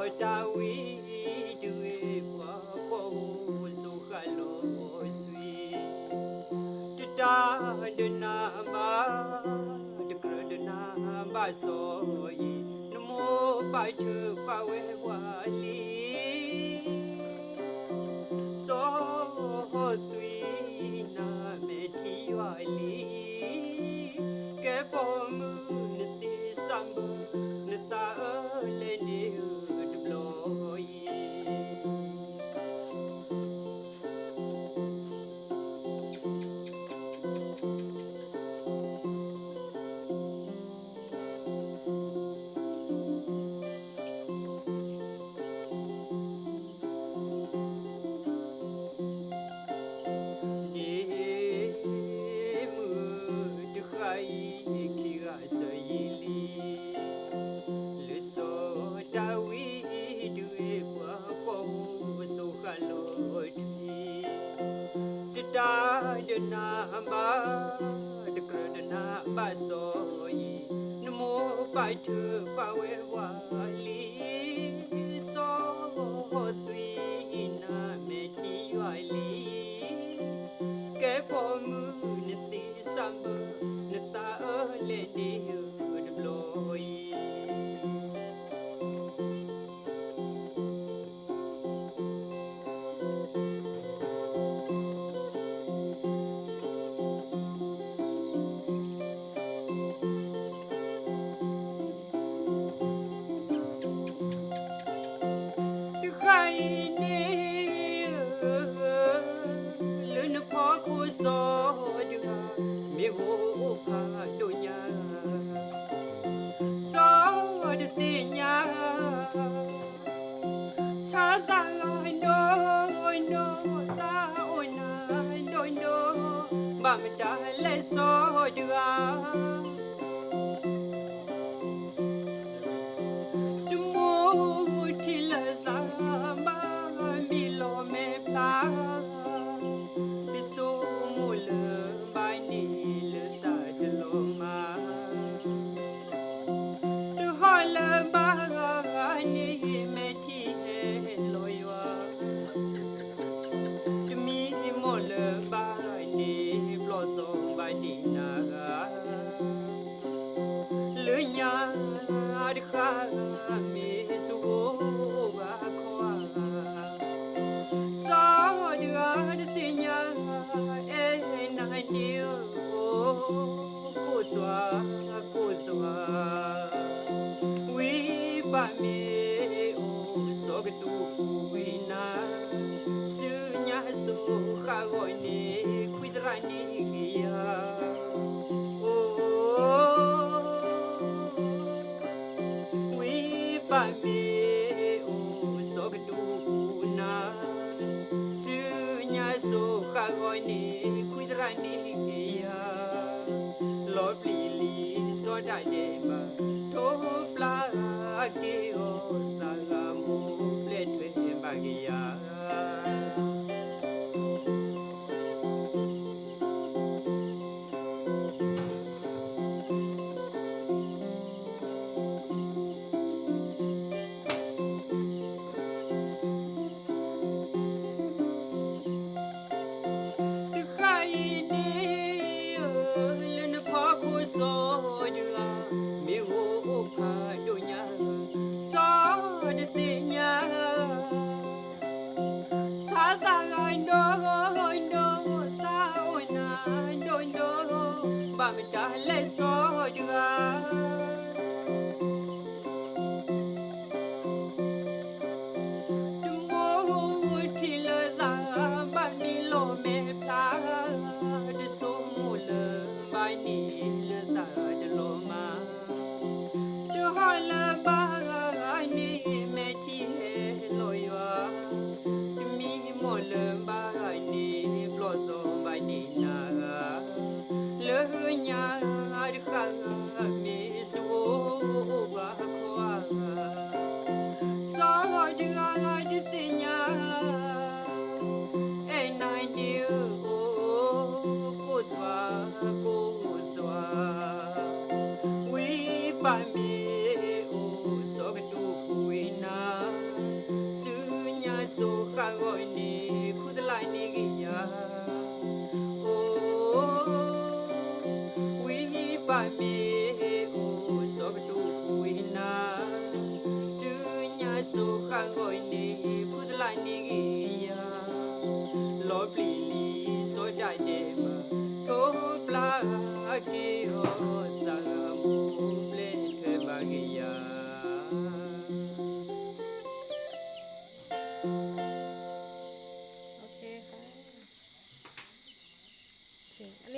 တၢ်ဝံတဂ့ၤ ပှၤဖှီၣ်အိၣ်စိဃၣ်လီၤဆှံ, တတၢ်ဒုးနၢ်ဘၣ်, တကြၢးဒုးနၢ်ဘၣ်စီၤအံၤ, နမိၢ်ပာ်ထုးကွၢ်ဝဲပှၤလံ စီၤသွံနၤမဲာ်ထံယွၤလံ, ကဲပိာ်မုၣ်နသ့စးဘၢ, နသးအၢလဲၤန့ၢ်တဘျီအံၤ ဒ်မုၢ်တဃၣ်အံၤ ခံဂၤစၢၤယံာ်လံ, လၢစီၤဒၤဝံးတဂ့ၤ ပှၤဖှီၣ်အိၣ်စိဃၣ်လီၤထွံ, တတၢ်ဒုးနၢ်ဘၣ်, တကြၢးဒုးနၢ်ဘၣ်စီၤအံၤ, နမိၢ်ပာ်ထုးကွၢ်ဝဲပှၤလံ စီၤသွံနၤမဲာ်ထံယွၤလံ, ကဲပိာ်မုၣ်နသ့စးဘၢ, နသးအၢလဲၤန့ၢ်တဘျီအံၤ တဃၣ်အံၤန့ၣ် လၢနဖီခိၣ်စီၤတဂၤ မ့ၢ်ဂ့ၤအိၣ်ဖးဒိၣ်ညါ, စီၤတသ့ၣ်ညါ ဆါသးဂၤဒိၣ်ဒိၣ် သးအိၣ်နၤဒိၣ်ဒိၣ်, ဘၣ်မတၤလဲၣ်စီၤတဂၤ တမိၣ်ထံလၢသးဘၣ် မံလီၤမဲာ်ဖျါ, တဆိကမိၣ်လၢၤဘၣ်န့ၣ် လၢသးတလီၤမၢ်, တဟီၣ်လၢၤဘၣ်န့ၣ် မဲာ်ထံဟဲလီၤယွၤ, တမံမီၢ်လၢၤဘၣ်န့ၣ် ဘျီၣ်သီဘၣ်ဒံးနၤဧါ လၢညါတဃၣ် မ့ၢ်စှၤအိၣ်ဘၣ်ခီဧါ, စီၤတဂၤတသ့ၣ်ညါ အဲၣ်နၤန့ၣ်ဧၢ, အိၣ်ကိၢ်သွါ ကိၢ်သွါ, ဝံဘၣ်မ့ၢ်အိၣ်စီၤကတိၤပူၤဝံနၤ, ဆူညါစိၤဃၣ်ဂီၤန့ၣ် ခွံသရၣ်န့ၣ်က့ၤယၤ, အိၣ် ဝံဘၣ်မ့ၢ်အိၣ်စီၤကတိၤပူၤနၤ, ဆူညါစိၤဃၣ်ဂီၤန့ၣ် ခွံသရၣ်န့ၣ်က့ၤယၤ, လီၤပျံၤလံစီၤဒၤဒဲးဘး, ထိပျၢ်က့ၤအီၤ သးဂၤမိၢ်ပျဲၢ်ထွဲဘၣ်က့ၤယၤ တဃၣ်အံၤန့ၣ် လၢနဖီခိၣ်စီၤတဂၤ မ့ၢ်ဂ့ၤအိၣ်ဖးဒိၣ်ညါ စီၤတသ့ၣ်ညါ ဆါသးဂၤဒိၣ်ဒိၣ် သးအိၣ်နၤဒိၣ်ဒိၣ် ဘၣ်မတၤလဲၣ်စီၤတဂၤ တမိၣ်ထံလၢသးဘၣ် မံလီၤမဲာ်ဖျါ တဆိကမိၣ်လၢၤဘၣ်န့ၣ် လၢသးတလီၤမၢ် တဟီၣ်လၢၤဘၣ်န့ၣ် မဲာ်ထံဟဲလီၤယွၤ တမံမီၢ်လၢၤဘၣ်န့ၣ် ဘျီၣ်သီဘၣ်ဒံးနၤ လၢညါတဃၣ် မ့ၢ်စှၤ မ့ၢ်အိၣ်စီၤကတိၤကွံာ်နၤ, ဆူညါစိၤဃၣ်ဂီၤအံၤန့ၣ် ဖုသလၣ်န့ၢ်ဂ့ၤယၤ, လီၤပျံၤလံစီၤဒၣ်ဒဲးဘၣ်, ထိးပျၢ်က့ၤအီၤ